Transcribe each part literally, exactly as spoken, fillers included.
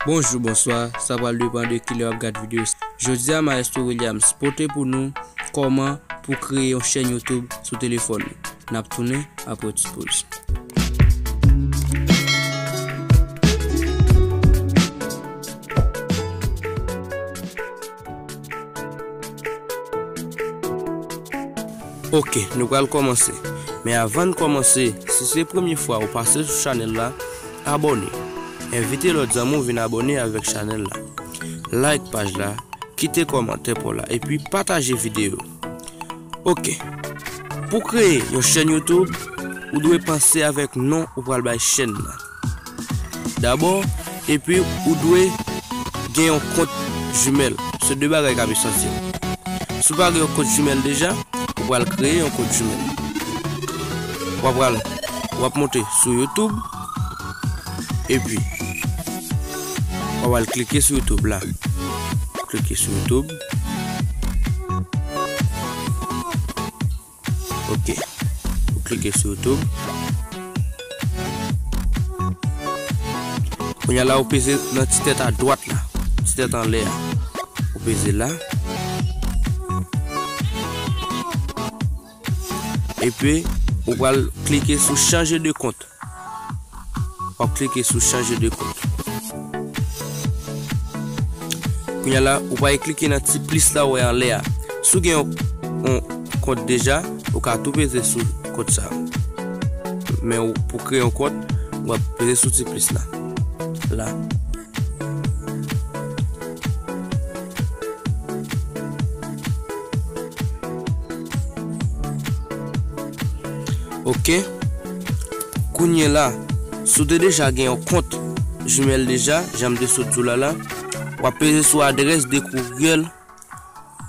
Bonjou, bonswa, sa pral depann de kilè w ap gad videyo sa. Jodi a, Maestro Williams pote pou nou kòman pou kreye yon chèn YouTube sou telefòn ou. N ap tounen apre ti poz. Ok, nou pral kòmanse. Men avan n kòmanse, si se premye fwa ou pase sou chanèl la, abòne. Envite lòt zanmi w vin abòne avèk chanèl la. Like paj la, kite kòmantè pa w la, epi pataje videyo. Ok. Pou kreye yon chèn YouTube, ou dwe panse avèk non ou pral bay chèn nan. Dabò, epi ou dwe gen yon kont Gmail. Se de bagay k ap esansyèl. Si w pa gen yon kont Gmail deja, ou pral kreye yon kont Gmail. W ap pral, w ap monte sou YouTube, epi w ap pral klike sou YouTube la. Klike sou YouTube. Ok. Ou klike sou YouTube. Kounye a la, ou peze nan ti tèt a dwat la. Ti tèt anlè a. Ou peze la. Epi, ou pral klike sou chanje de kont. W ap klike sou chanje de kont. Kounye a la, ou pral klike nan ti plis la ou wè anlè a. Si w gen yon, yon kont deja, ou ka tou peze sou kont sa. Men ou, pou kreye yon kont, w ap peze sou ti plis la. La. Ok. Kounye la, si w te deja gen yon kont Gmail deja, jan m te sot di w la la, w ap peze sou adrès de kouryèl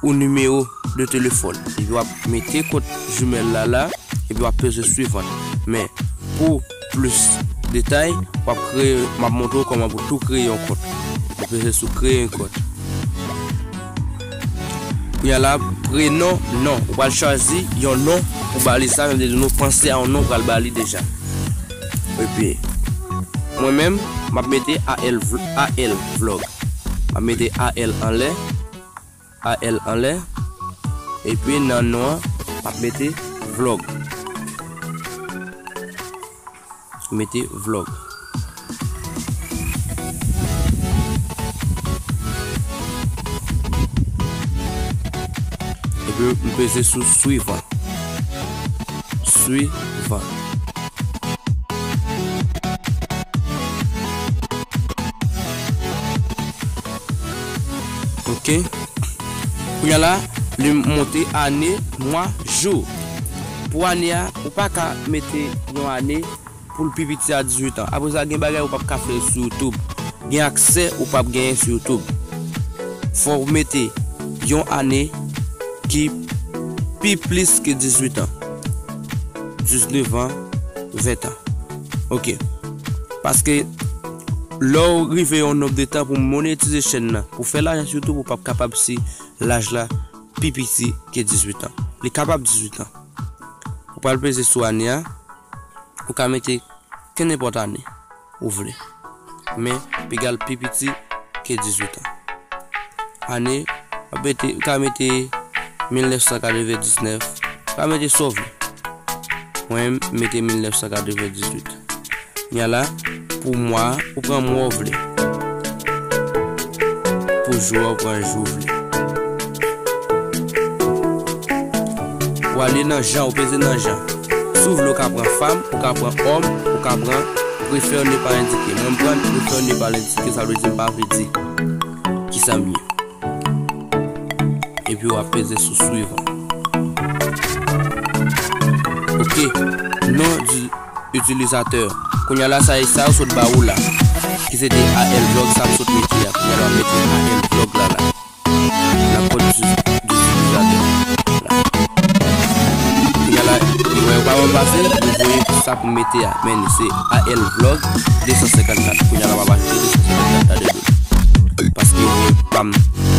ou nimewo de telefòn. Epi w ap mete kont Gmail la la, epi w ap peze swivan. Men, pou plis detay, w ap kreye, m ap montre w kòman pou tou kreye yon kont. Ou peze sou kreye yon kont. Kounye a la, prenon, non. Ou pral chwazi yon non pou ba li sa, menm si nou panse a yon non, ou pral ba li deja. Epi, mwen menm, m ap mete A L vl-, A L Vlog. M ap mete A L anlè. A L anlè. Epi nan non an, m ap mete vlog. Mete vlog. Epi m peze sou swivan. Swivan. Ok. Kounye a la, li montre ane, mwa, jou. Pou ane a, ou pa ka mete yon ane pou l pi piti a dizuit an. Apre sa, gen bagay ou p ap ka fè sou YouTube. Gen aksè ou p ap genyen sou YouTube. Fò w mete yon ane ki pi plis ke dizuit an. Diznèf an, ven an. Ok. Paske lè w rive yon nonb de tan pou monetize chèn nan, pou fè lajan sou YouTube, ou p ap kapab si laj la pi piti ke dizuit an. Li kapab dizuit an. Ou pral peze sou ane a, ou ka mete kenenpòt ane ou vle. Men, piga l pi piti ke dizuit an. Ane, w ap mete, ou ka mete mil nèf san katrevendiznèf, ou ka mete sa w vle. Mwen, m mete mil nèf san katrevendizuit. Kounye a la, pou mwa, ou pran mwa w vle. Pou jou, ou pran jou w vle. Ou ale nan jan, ou peze nan jan. Si w vle, ou ka pran fanm, ou ka pran òm, ou ka pran préfère ne pas indiquer. Mwen, m pran préfère ne pas indiquer, sa vle di m pa vle di kisa m ye. Epi w ap peze sou swivan. Ok. Non di itilizatè. Kounye a la, sa e sa yo sot ba ou la. Ki se te A L Vlog, sa m sot mete a. Kounye a la, w ap mete A L Vlog la la. N ap konn di itilizatè. La. Kounye a la, li wè yo pa wè m pase, li voye sa pou m mete a. Men se A L Vlog de san senkannkat. Kounye a la, m ap ajoute de san senkannkat la dedan. Paske yo voye pa m,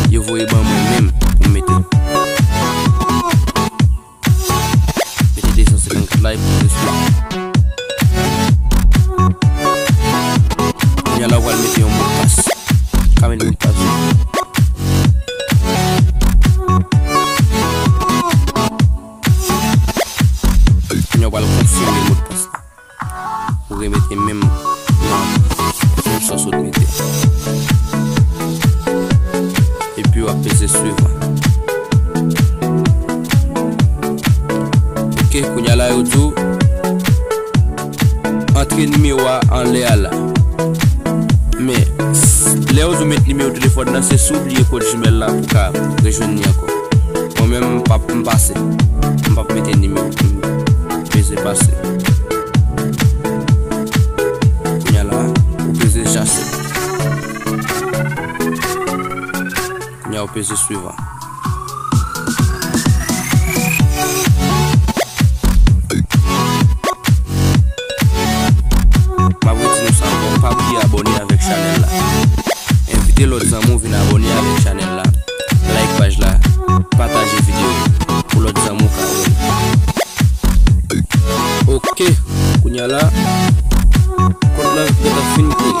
yo voye ban mwen menm pou m mete. Mete de san senkannkat la epi peze swivan. Kounye a la, w pral mete yon modpas. Mwen li mot pas. Kounye a w pral konfime mot pas la. Ou remete menm nan, menm sa w sot mete. Epi w ap peze swivan. Ok, kounye a la yo di w antre nimewo a anlè a la. Men, s- lè yo di w met nimewo telefòn nan, se si w bliye kòd Gmail la pou w ka rejwenn li ankò. Mwen menm, m p ap, m pase. M p ap mete nimewo. M peze pase. Kounye a la, ou peze chase. Kounye a, ou peze swivan. M ap redi nou sa ankò, pa bliye abòne avèk chanèl la. Envite lòt zanmi w vin abòne avèk chanèl la. Like paj la, pataje videyo pou lòt zanmi w ka wè l. Ok, kounye a la, kont lan gentan fin kreye.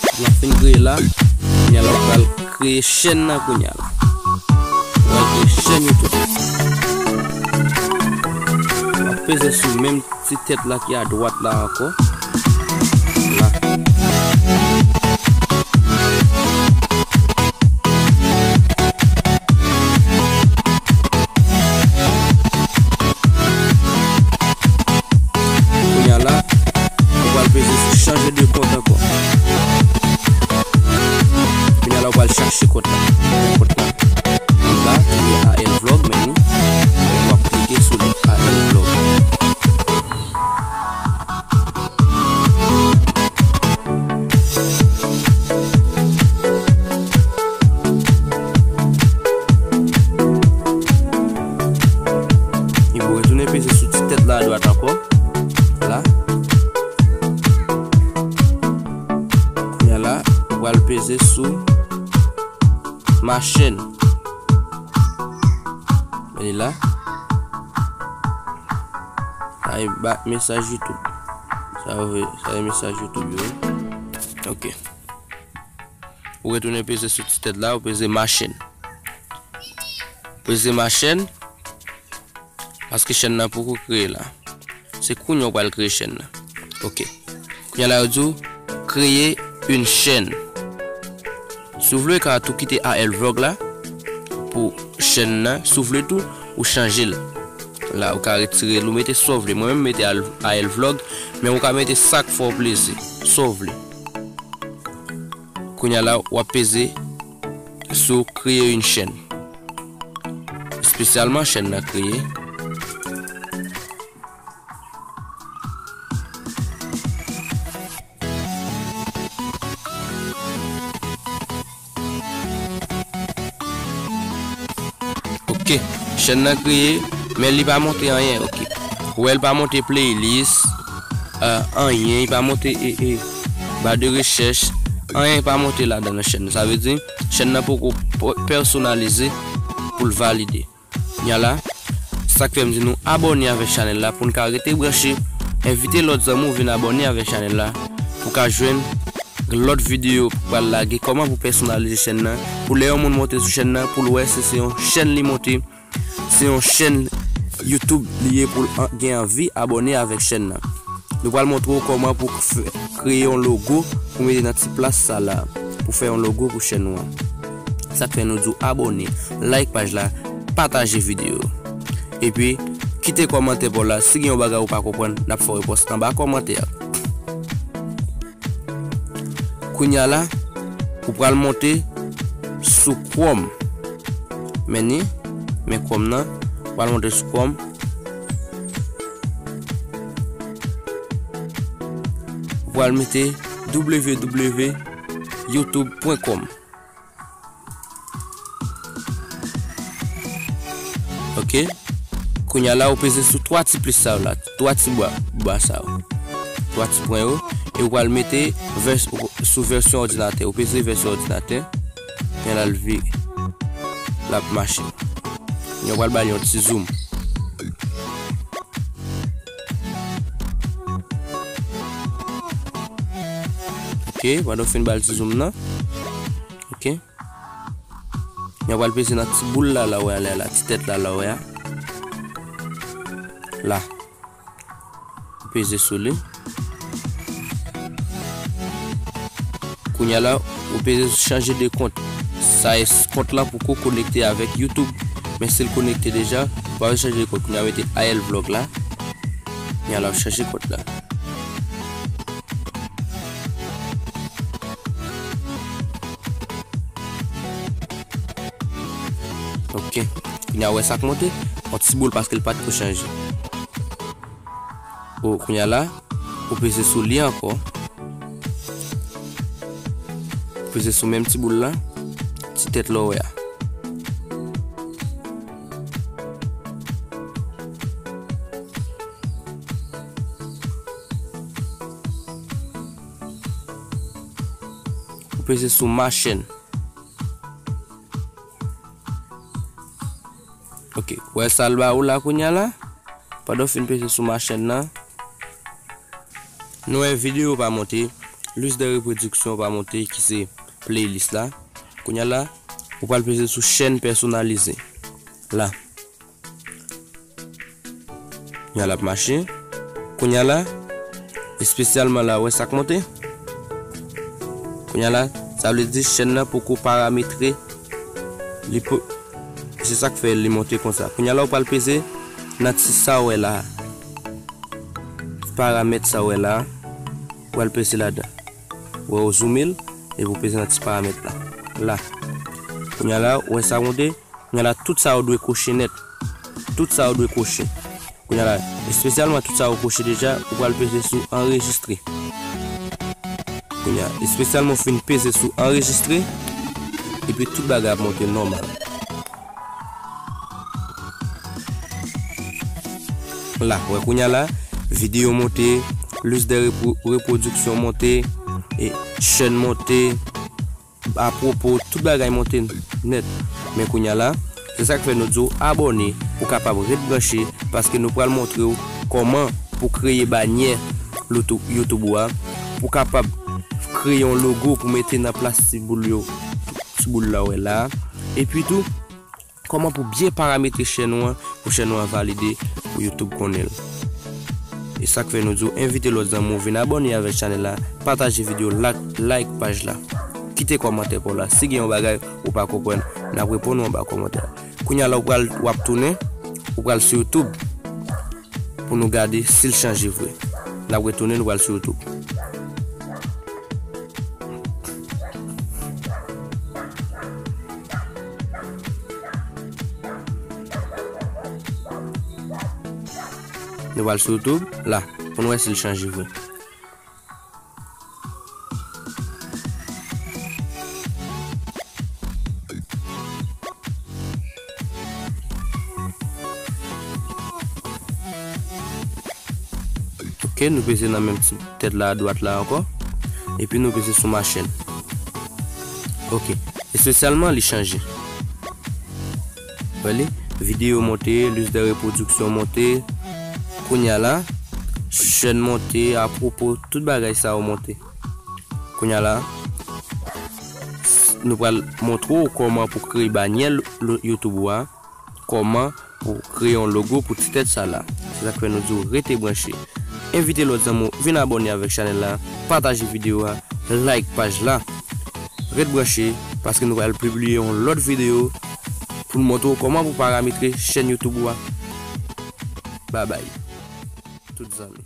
Kont lan fin kreye la, kounye a la, ou pral kreye chèn nan kounye a la. Ou pral kreye chèn YouTube. W ap peze sou menm ti tèt la ki adwat la ankò. La. Kounye a la, ou pral peze sou chanje de kont ankò. Kounye a la, ou pral chache kont la. Kont la. Li la, li A L Vlog, men li, w ap klike sou li, A L Vlog. Epi w retounen peze sou ti tèt la adwat ankò. La. Kounye a la, ou pral peze sou ma chaîne. Men li la. Sa e ba mesaj YouTube. Sa yo vle, sa e mesaj YouTube yo. Ok. Ou retounen peze sou ti tèt la, ou peze ma chaîne. Peze ma chaîne. Paske chèn nan poko kreye la. Se kounye a w pral kreye chèn nan. Ok. Kounye a la yo di w kreye une chaîne. Si w vle, w ka tou kite A L Vlog la pou chèn nan. Si w vle tou, ou chanje l. La, ou ka retire l, ou mete sa w vle. Mwen menm, m mete A L, A L Vlog, men ou ka mete sa k fè w plezi, sa w vle. Kounye a la, w ap peze sou créer une chaîne. Espesyalman chèn nan kreye. Ok, chèn nan kreye, men li pa monte anyen, ok. Ou wè l pa monte playlist, euh, anyen, li pa monte, e, e, ba de rechèch, anyen pa monte ladan nan chèn nan. Sa vle di, chèn nan poko p-, pèsonalize pou l valide. Kounye a la, sa k fè m di nou abòne avèk chanèl la pou n ka rete branche, envite lòt zanmi w vin abòne avèk chanèl la pou w ka jwenn lòt videyo pou pral lage, kòman pou pèsonalize chèn nan, pou lè yon moun monte sou chèn nan, pou l wè si se yon chèn li monte, se yon chèn YouTube li ye pou l an-, gen anvi abòne avèk chèn nan. Nou pral montre w kòman pou fè, kreye yon logo pou mete nan ti plas sa la, pou fè yon logo pou chèn nou an. Sa k fè nou di w abòne, like paj la, pataje videyo. Epi, kite kòmantè pa w la, si gen yon bagay ou pa konprann, n ap fè w repons anba kòmantè a. Kounye a la, ou pral monte sou Chrome. Men ni, men Chrome nan, ou pral monte sou Chrome. Ou pral mete w w w youtube pwen kòm. Ok. Kounye a la, ou peze sou twa ti plis sa yo la, twa ti bwa, bwa sa yo. Twa ti pwen yo. E ou pral mete vès-, sou vèsyon òdinatè. Ou peze vèsyon òdinatè. Kounye a la, l vire. L ap mache. Kounye a ou pral ba li yon ti zoom. Ok, pandan w fin ba l ti zoom nan. Ok. Kounye a w pral peze nan ti boul la, la w wè a la, la, ti tèt la, la w wè a. La. Ou peze sou li. Kounye a la, ou peze sou chanje de kont. Sa e s-, kont lan poko konekte avèk YouTube. Men si l konekte deja, ou pa bezwen chanje de kont. Kounye a, mete A L Vlog la. Kounye a la, ou chanje kont la. Ok. Kounye a, ou wè sa k monte? Yon ti boul paske l pa t ko chanje. O, kounye a la, ou peze sou li ankò. Ou peze sou menm ti boul la, ti tèt la w wè a. Ou peze sou ma chaîne. Ok, wè sa l ba ou la kounye a la? Pandan w fin peze sou ma chaîne nan, nou wè videyo pa monte, liste de reproduction pa monte, ki se playlist la. Kounye a la, ou pral peze sou chaîne personnalisée. La. Kounye a l ap mache. Kounye a la, espesyalman la, wè sa k monte? Kounye a la, sa vle di chaîne nan poko parametre. Li po-, se sa k fè li monte konsa. Kounye a la, ou pral peze nan ti sa w wè la. Paramèt sa w wè la. Ou pral peze ladan. Wè ou zoome l, epi ou peze nan ti paramèt la. La. Kounye a la, ou wè sa monte? Kounye a la, tout sa yo dwe koche nèt. Tout sa yo dwe koche. Kounye a la, espesyalman tout sa yo koche deja, ou pral peze sou anrejistre. Kounye a, espesyalman ou fin peze sou anrejistre, epi tout bagay ap monte nòmal. La, wè kounye a la, videyo monte, liste de repro-, reproduction monte, e chaîne monte, apwopo, tout bagay monte nèt. Men kounye a la, se sa k fè nou di w abòne pou w kapab ret branche, paske nou pral montre w kòman pou kreye banyè Loutou-, YouTube ou a, pou w kapab kreye yon logo pou mete nan plas ti boul yo, ti boul la w wè la. Epi tou, kòman pou byen parametre chèn ou an, pou chèn ou an valide, pou YouTube konnen l. E sa k fè nou di w envite lòt zanmi w vin abòne avèk chanèl la, pataje videyo, like, like paj la. Kite kòmantè pa w la. Si gen yon bagay ou pa konprann, n ap reponn ou anba kòmantè. Kounye a la, ou pral, w ap tounen, ou pral sou YouTube pou nou gade si l chanje vre. N ap retounen, nou pral sou YouTube. Nou pral sou YouTube, la, pou nou wè si l chanje vre. Ok, nou peze nan menm ti tèt la, adwat la ankò. Epi nou peze sou ma chaîne. Ok, espesyalman li chanje. Wè li, videyo monte, liste de reproduction monte. Kounye a la, chaîne monte, apwopo, tout bagay sa yo monte. Kounye a la, nou pral montre w kòman pou kreye banyè lo-, lo-, YouTube ou a, kòman pou kreye yon logo pou ti tèt sa la. Se sa k fè nou di w rete branche. Envite lòt zanmi w vin abòne avèk chanèl la, pataje videyo a, like paj la. Ret branche, paske nou pral pibliye yon lòt videyo pou n montre w kòman pou parametre chèn YouTube ou a. Babay, tout zanmi.